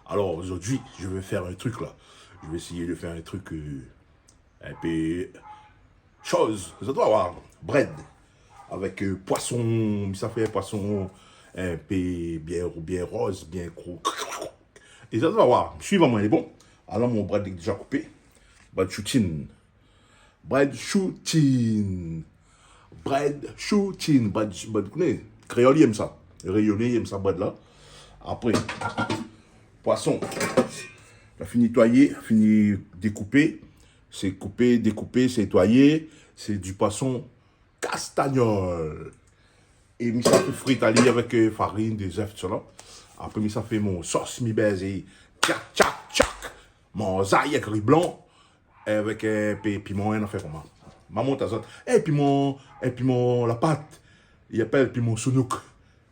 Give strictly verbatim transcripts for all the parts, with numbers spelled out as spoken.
Alors aujourd'hui, je vais faire un truc là. Je vais essayer de faire un truc, euh, un peu chose. Zot va oir. Brèd. Avèk, euh, poison. Mi sa fé poison in pé bien, bien roz, bien gro. É zot va oir. Suiv amoin, lé bon. Alor, mon brèd lé déza koupé. Brèd shooting. Brèd shooting. Brèd shooting. Brèd, brèd, koné, kréol i èm sa. Rényoné i èm sa, brèd la. Apré, poison. La fini nétoiyé, fini dékoupé. Sé koupé, dékoupé, sé nétoiyé. Sé du poison kastagnol. É mi sa fé frit ali avèk, euh, farine, dé zèf, tousala. Apré, mi sa fé mon sos, mi bèz, tchak, tchak, tchak. Manzay avèk ri blan, avèk, euh, pi-, piman, in nafèr koman. Ma mont azot. É, piman, é, piman lapat. I apèl piman sounouk.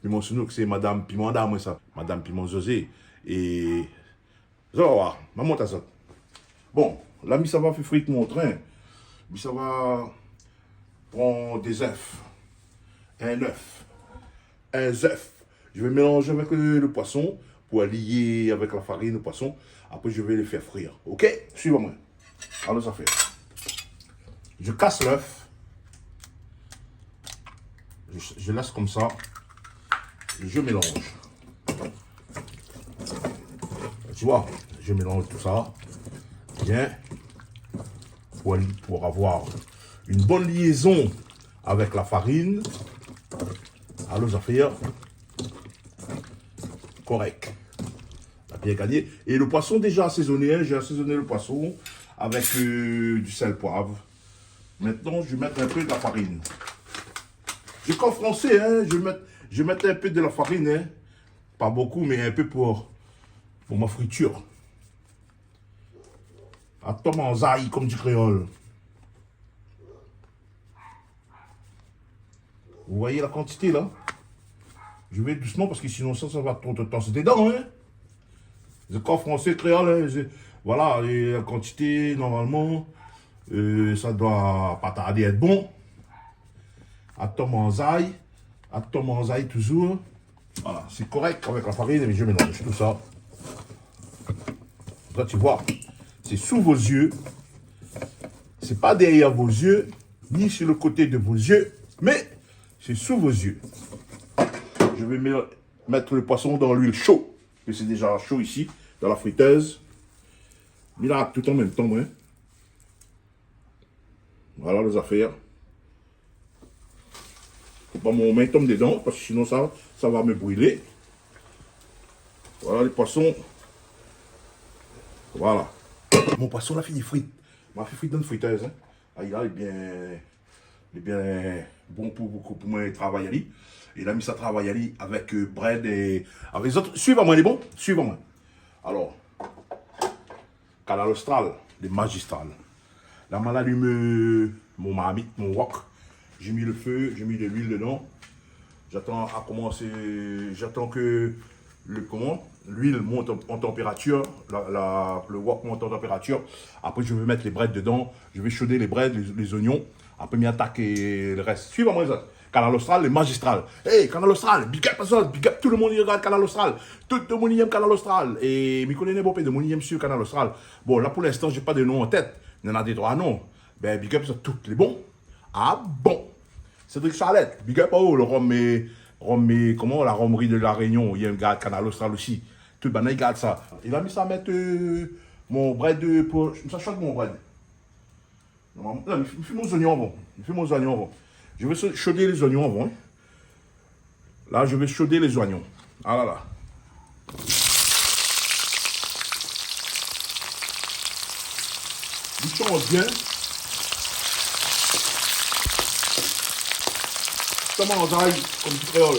Piman sounouk, sé madam Piman Dam, sa. Madam Piman Zozé. É Zot va oir, ma mont azot. Bon, la mi sa va fé frit mon trin. Mi sa va pran dé zèf. In zèf. In zèf. Je vais mélanger avec le, le poisson pour allier avec la farine au poisson. Après, je vais les faire frire. OK ? Suiv amoin. Alor, sa fé. Je casse l'œuf. Je, je laisse comme ça. Je mélange. Tu vois, je mélange tout ça bien pour, pour avoir une bonne liaison avec la farine. Alor, sa fé korèk. La bien gagné. Et le poisson déjà assaisonné, hein, j'ai assaisonné le poisson avec, euh, du sel, poivre. Maintenant, je vais mettre un peu de la farine. Je suis encore français, hein, je vais mettre, je vais mettre un peu de la farine, hein. Pas beaucoup, mais un peu pour, pour ma friture. Atann manzay, comme dit créole. Vous voyez la quantité là ? Je vais doucement parce que sinon ça, ça va trop de temps. C'est dedans, hein ? Le corps français, créole, hein, je, voilà, et la quantité, normalement, euh, ça doit pas tarder à être bon. Atann manzay, atann manzay toujours. Voilà, c'est correct avec la farine, mais je mélange tout ça. Là, tu vois, c'est sous vos yeux. C'est pas derrière vos yeux, ni sur le côté de vos yeux, mais c'est sous vos yeux. Je vais me-, mettre le poisson dans l'huile chaude, que c'est déjà chaud ici, dans la friteuse. Mi la tout en même temps, hein. Voilà les affaires. Fo pa mon min i tonm dedan, parce que sinon ça, ça va me brûler. Voilà les poissons. Voilà. Mon poisson la fini frit. Ma fé frit dan friteuse, hein. Ah, il est bien, il est bien bon pour, pour, pour moi travailler ali. Et là, mi sa travay ali avec, euh, brèd et avec les autres. Suiv amoin, lé bon ? Suiv amoin. Alors, Kanal Austral, le magistral. La, ma la alim, euh, mon marmit, mon wok. J'ai mis le feu, j'ai mis de l'huile dedans. J'attends à commencer, j'attends que le, comment, l'huile monte en, en température, la, la, le wok monte en température. Après, je vais mettre les brèdes dedans. Je vais chaudé les brèdes, les, les oignons. Apré, mi atak le rès. Suiv amoin sa. Kanal Austral, le magistral. Hey, Kanal Austral, big up azot, big up tout le moun i regard Kanal Austral. Tout le moun i èm Kanal Austral. É mi koné néna bonpé de moun i èm suiv Kanal Austral. Bon, la, pour l'instant, j'ai pas de nom en tête. Néna dé troi non. Ben, big up azot tout lé bon. Ah bon. Cédric Charlette, big up aou, le rhum, euh, rhum, euh, comment, la rhumerie de La Réunion, i èm regard Kanal Austral aussi. Tout banna i regard sa. É la, mi sa mèt, euh, mon brèd, euh, pou, mi sa shod mon brèd. Normalman, non, mi fé, mi fé mon zoignon avan. Mi fé mon zoignon avan. Je vais sau-, chaudé les oignons avant, hein. Là, je vais chauder les oignons. Ah là là. Mi shod bien. Koman i di, konm di kréol.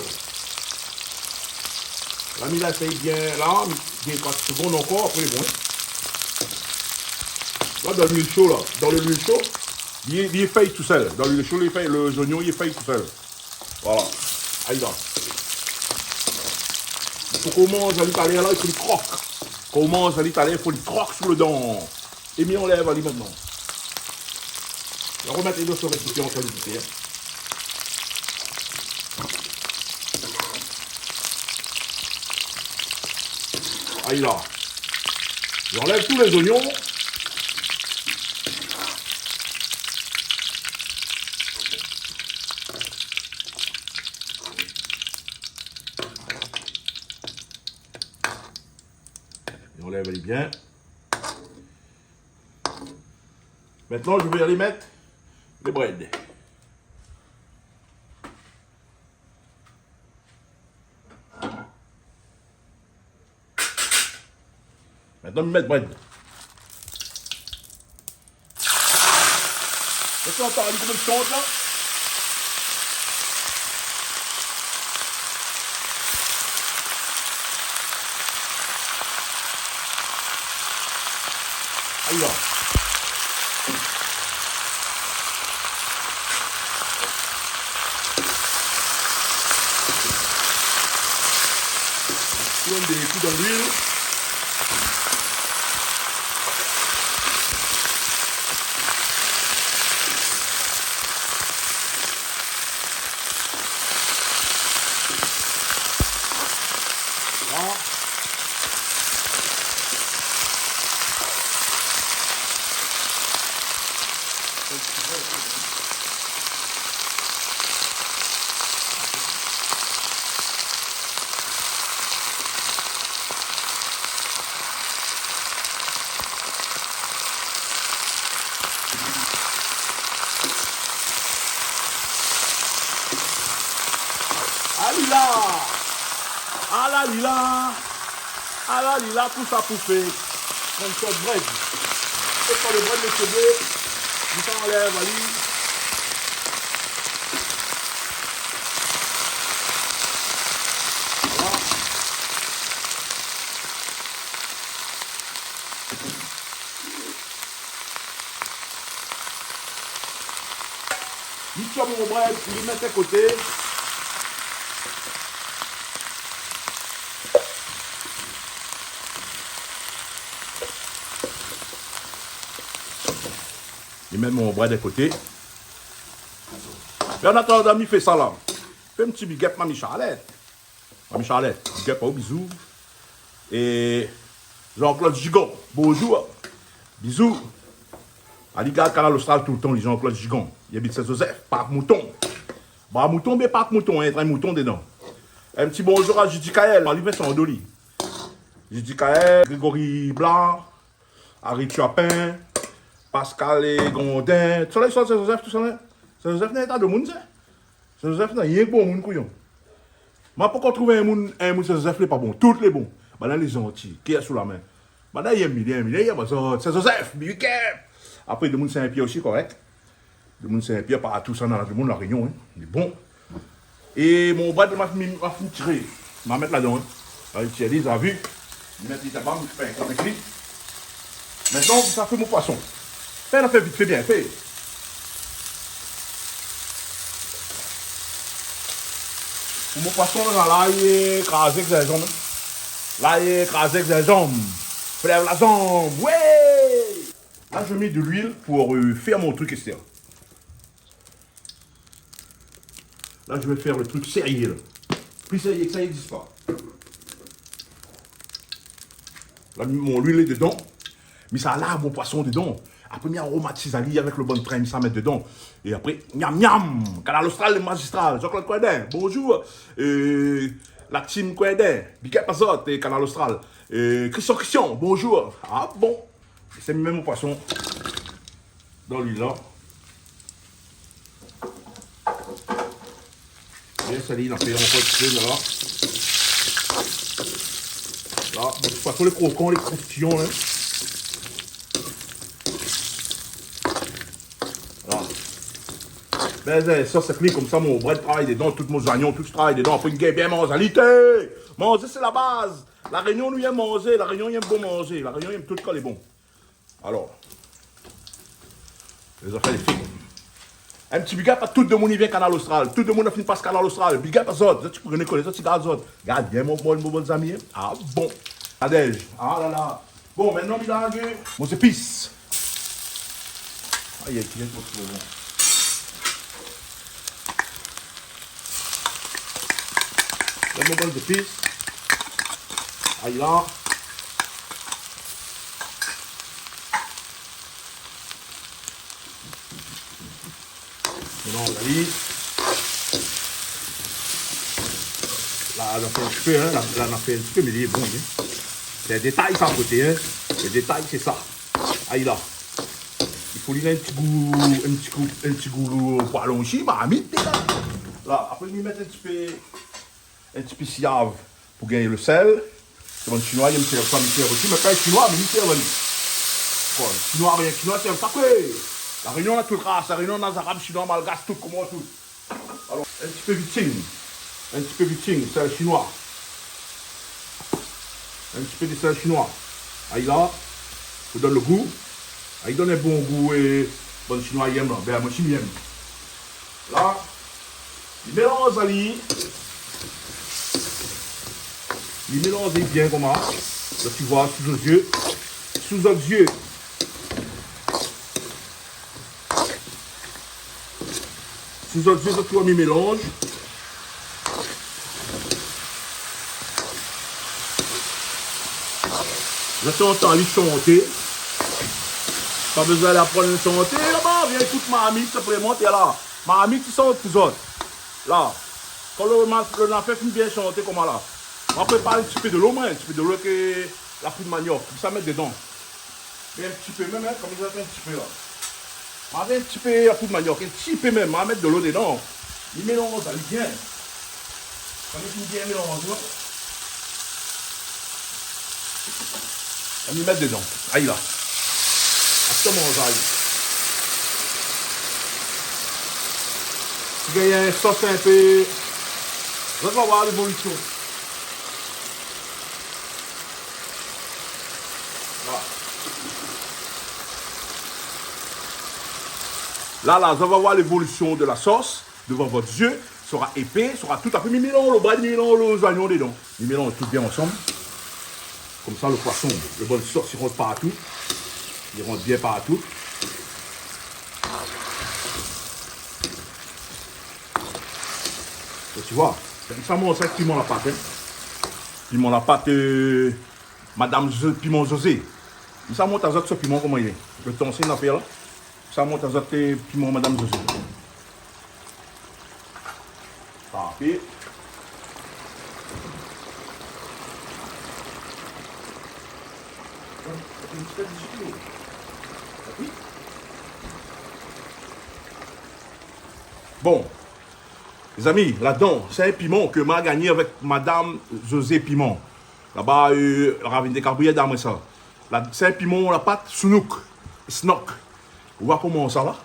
La, mi la fé bien, la, mi, bien, kan sé bon ankor, apré, bon. La, dan luil sho, la, dan luil sho, li, li fèy tousèl. Dan luil sho, li fèy, lé zoignon, li fèy tousèl. Voilà. Ayi la. Pou koman zot i di talèr la, i fo li krok. Koman zot i di talèr, i fo li krok sou le dan. É mi anlèv ali mintnan. Mi armèt ali dan son résipian, sa, le gout, hein. Aïe la. J'enlève tous les oignons. J'enlève les biens. Maintenant, je vais aller mettre les brèdes. Maintenant, mi mèt brèd. Èske ou antann ali koman i shant la ? Aïe la. Tourn dé kou dan luil. La. Alila ! Alalila ! Alalila, kousa pou fé. Konn sort brèd. Sé pa le brèd, mésyé dé. Mi sa anlèv ali. Voilà. Mi tchop mon brèd, mi mèt a koté. Mi mèt mon brèd a koté. Mé an atandan mi fé sa la, fé in ti big up Mami Charlette. Mami Charlette, big up aou, bizou. É Jean-Claude Gigon, bonjour. Bizou. Ali gard Kanal Austral toultan, li, Jean-Claude Gigon. Li abit Saint-Joseph, Parc Mouton. Bra Mouton, oubien Parc Mouton, in, trin mouton dedan. In ti bonjour a Judy Kael, ali Vincent Andoli. Judy Kael, Grégory Blanc, Harry Chapin, Pascal é Grondin. Tout sa la, i sort Saint-Joseph, tout sa la. Saint-Joseph néna in ta domoun, sa. Saint-Joseph néna rienk bon moun, kouyon. Ma pankor trouv in moun, in moun Saint-Joseph lé pa bon. Tout lé bon. Banna lé zanti. Kèr sou la min. Banna i èm, i èm, i èm, banna i èm, banna i èm Saint-Joseph, big up. Apré, domoun Saint-Pierre osi, korèk. Domoun Saint-Pierre, partou sa, na domoun La Rénion, in. Lé bon. É mon brèd, ma fine, ma fine tiré. Ma mèt ladan, in. La, li tir, li, zot la vi. Mi mèt li laba, mi fé in kap avèk li. Mintnan, sa fé mon poison. Fé, la fé vit fé, bien fé. Pou mon poison, la, lay krazé èk zinzanm, in. Lay krazé èk zinzanm. Flèv la zanm. Wé ! Là, je mets de l'huile pour, euh, faire mon truc, Esther. Là, je vais faire le truc sérieux, là. Plus sérieux que ça, il existe pas. La, mon luil lé dedan. Mi sa lav mon poison dedan. Apré, mi aromatiz ali avèk le bon trin, mi sa mèt dedan. É apré, miam, miam. Kanal Austral, le magistral. Jean-Claude Coindin, bonjour. Euh, la team Coindin, big up azot, é Kanal Austral. Euh, Christian, Christian, bonjour. Ah bon. Sé mèm mon poison. Dan luil la. Bien sali, na fé ankor in ti pé la. La, bon, sé pa tro lé krokan, lé kroustiyan, in. La. Bin, sos sé fini konmsa, mon brèd travay dedan, tout mon zonion, tout travay dedan. Apré, in gèr bien manzalité. Manzé, sé la baz. La Rénion, nou yèm manzé. La Rénion yèm bon manzé. La Rénion yèm tout kan lé bon. Alor, lé zafèr lé fini. In ti big up a tout demoun i vien Kanal Austral. Tout demoun la fine pas Kanal Austral. Big up azot. Zot i koné, koné zot, i gard zot. Gard bien mon, mon, mon bon zami, in. Ah bon. Adèj. Ah la la. Bon, mintnan, mi larg mon zépis. Ay, ay, ki vien pou trouv. Mèt mon bon zépis. Ay la. Mélanz ali. La, la fé in ti pé, in. La, la, la fé in ti pé, mé li lé bon, in. Sé in détay, sa, a koté, in. Lo détay, sé sa. Ayi la. I fo li néna in ti gou, in ti gou, in ti gou poiv lonshi, marmit, la. La, apré, mi mèt in ti pé in ti pé siav pou gingn lo sèl. Sé bann Shinoi, i èm sèrv sa, mi sèrv osi, mé pa Shinoi, mé mi sèrv ali. Koi, Shinoi, rien Shinoi, sèrv sa, koi. La Rényon, na tout ras, La Rényon, na Zarab, Shinoi, Malgas, tout, koman tout. Alor, in ti pé viting. In ti pé viting, sèl Shinoi. In ti pé de sèl Shinoi. Ayi la, pou donn lo gou. Ayi, donn in bon gou, é bann Shinoi i èm la. Bin, moin osi, mi èm. La, mi mélanz ali. Mi mélanz bien koman. La, ti voi, sou zot zié. Sou zot zié. Sou zot zié, zot i voi, mi mélanz. Zot i antann ali shanté. Pa bezoin alé aprann shanté, laba, vien ékout marmit, sinpleman, té la. Marmit i shant pou zot. La. Kan lo ma-, lo nafèr fine bien shanté, koman la. Ma prépar in ti pé dolo, moin, in ti pé dolo ke la poud maniok. Sa mèt dedan. Mé in ti pé mèm, in, konm zot i voi, in ti pé la. Ma mèt in ti pé la poud maniok, in ti pé mèm, ma mèt dolo dedan. Mi mélanz ali bien. Kan li fine bien mélanzé, la, mi mèt dedan. Ayi la. Atann, mon zay. Ti gingn in sos in pé. Zot va voir lévolision. La. La, la, zot va voir lévolision de la sos dovan vot zié. Sora épé, sora tout. Apré, mi mélanz lo brèd, mi mélanz lo zoignon dedan. Mi mélanz tout bien ansanm. Konmsa, lo poison, lo bon sos, i rant partou. I rant bien partou. É ti voi, sa, mi manz sa avèk piman lapat, in. Piman lapat, eu, Madam Zo-, Piman Zozé. Mi sa mont azot so piman, koman i lé. Lo tan sé in nafèr la. Mi sa mont azot, eu, piman Madam Zozé. Parfé. Bon. Lézami, ladan, sé in piman ke ma gingné avèk Madam Zozé Piman. Laba, eu, Ravine de Cabrières, damwé sa. La, sé in piman lapat, Sounouk, Snock. Ou va koman sa la.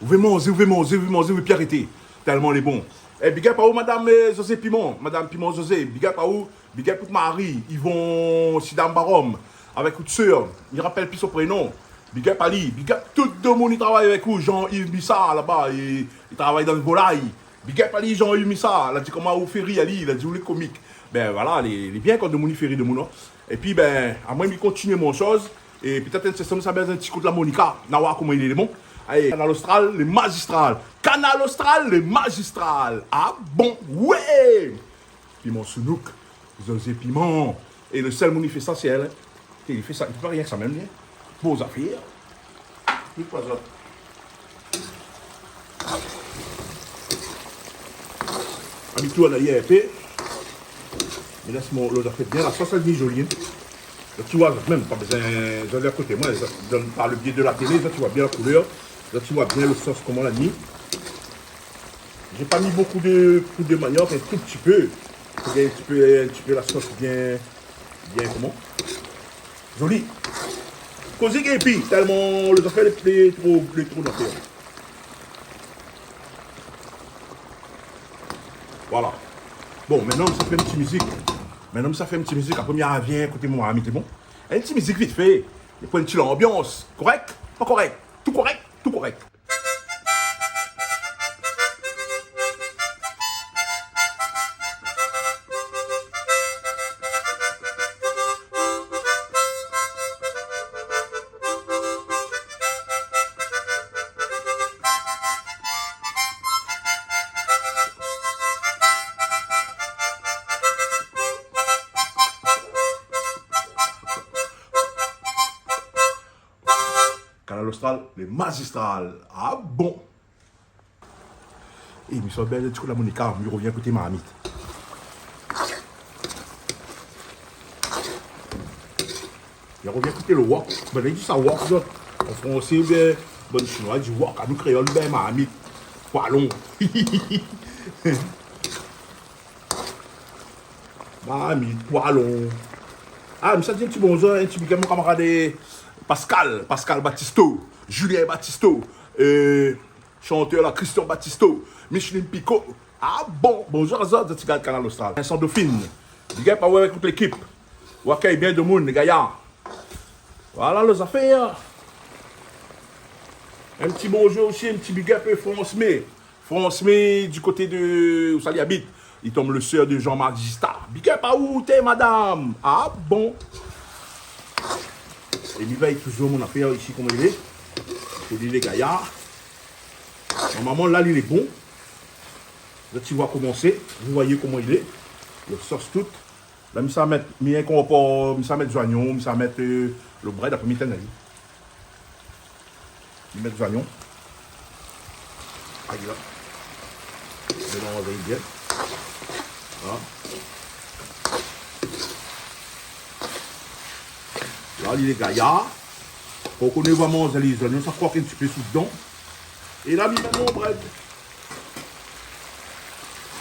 Ou vé manzé, ou vé manzé, ou vé manzé, ou vé pi arété. Tèlman lé bon. É, big up aou, Madam, eu, Zozé Piman, Madam Piman Zozé. Big up aou, big up pou out mari, Yvon Sidam Barom, avèk out sèr, mi rapèl pi son prénon. Big up ali, big up tout demoun i travay avèk ou, Jean-Yves Missard laba, i, i travay dan lo volay. Big up ali, Jean-Yves Missard, la di koman ou fé ri ali, la di ou lé komik. Bin voila, lé, lé bien kan demoun i fé ri demoun, non ? Épi, bin, amoin, mi kontinié mon shoz. É pétèt in sèt sèm, sa bézoin in ti kout larmonika. Na oir koman i lé, lé bon. Alé, Kanal Austral, lé mazistral. Kanal Austral, lé mazistral. A bon, wé ! Piman Sounouk, Zozé Piman. É lo sèl moun i fé sa, sé èl, in. Té, i fé sa, i fé pa rienk sa mèm, li, in. Bon zafèr. Li pa zot. Abityé, na yèr pé. Mé la, sé mon, lo zafèr bien, la sos, èl lé zoli, in. Zot i voi, mèm pa bézoin, zot lé akoté moin, zot, dan, par le biais de la télé, zot i voi bien la koulèr, zot i voi bien lo sos, koman la ni. J'ai pas mis beaucoup de poudre de manioc, un tout petit peu. Fo gingn in ti pé, in ti pé la sos bien, bien koman ? Zoli. Koz épi, tèlman lo zafèr lé, lé tro, lé tro zafèr. Voila. Bon, mintnan, sa fé in ti mizik. Mintnan, sa fé in ti mizik. Apré, mi arvien koté mon ami, lé bon ? In ti mizik vit fé. Pou in ti lanbians. Korèk ? Pa korèk ? Tou korèk ? Tou korèk. Kanal Austral, lé mazistral. A bon ? É mi sa bèl ti kou la Monica, mi rovien koté marmit. Mi rovien koté lo wok. Bann la i di sa wok, zot. An fransé, oubien bann shinoi i di wok. Anou kréol, bin marmit. Pwalon. Marmit, pwalon. Ah, mi sa di in ti bonzour, in ti big up mon kamarad, eh, Pascal, Pascal Batisto, Julien Batisto, eh, shantèr la, Christian Batisto, Micheline Picot. Ah bon, bonzour azot, zot i gard Kanal Austral. Vincent Dauphine, big up aou avèk tout lékip. Ou akèy bien domoun, lé gayar. Voilà lo zafèr. In ti bonzour osi, in ti big up, eh, France May. France May, du koté de ousa li abit. Li tonm lo sèr de Jean-Marc Gista. Big up aou, té madam. Ah bon. É mi vèy touzour mon afèr isi, koman i lé. Fo di lé gayar. Normalman, la, li lé bon. Zot i voi koman sé. Zot i voi koman i lé. Lo sos tout. La, mi sa mèt, mi ankor pa, mi sa mèt zoignon, mi sa mèt, euh, lo brèd, apré mi tinn ali. Mi mèt zoignon. Ayi la. Mélanz bien. Voilà. La, li lé gayar. Kan ou koné vréman lé zoignon, sa krok in ti pé sou dodan. É la, mi mèt mon brèd.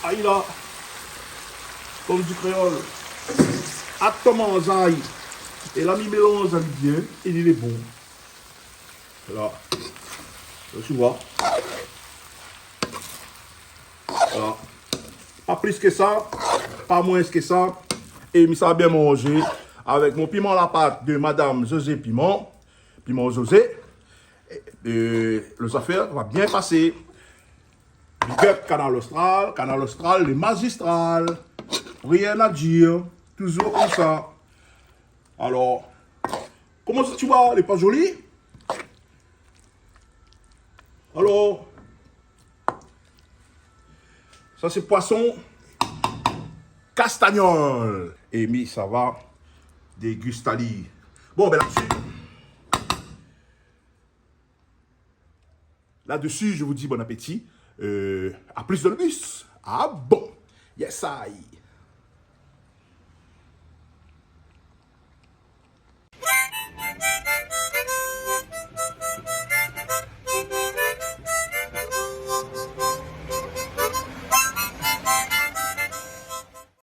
Ayi la. Konm di kréol. Atann manzay. É la, mi mélanz ali bien. É li lé bon. La. La, ti voi. Voilà. Pa plis ke sa, pa mwins ke sa. É mi sa bien manzé avèk mon piman la pat de Madame José Piman. Piman José. É, é lo zafèr va bien pasé. Big up Kanal Austral, Kanal Austral, lé mazistral. Rien à dire. Touzour konmsa. Alor, koman sa, ti voi, lé pa zoli? Alor, sa sé pwason kastagnol. É mi sa va dégust ali. Bon, bin, la-dsi, là-dessus, je vous dis bon appétit. Euh, à plus dans le bus. Ah bon. Yes, I.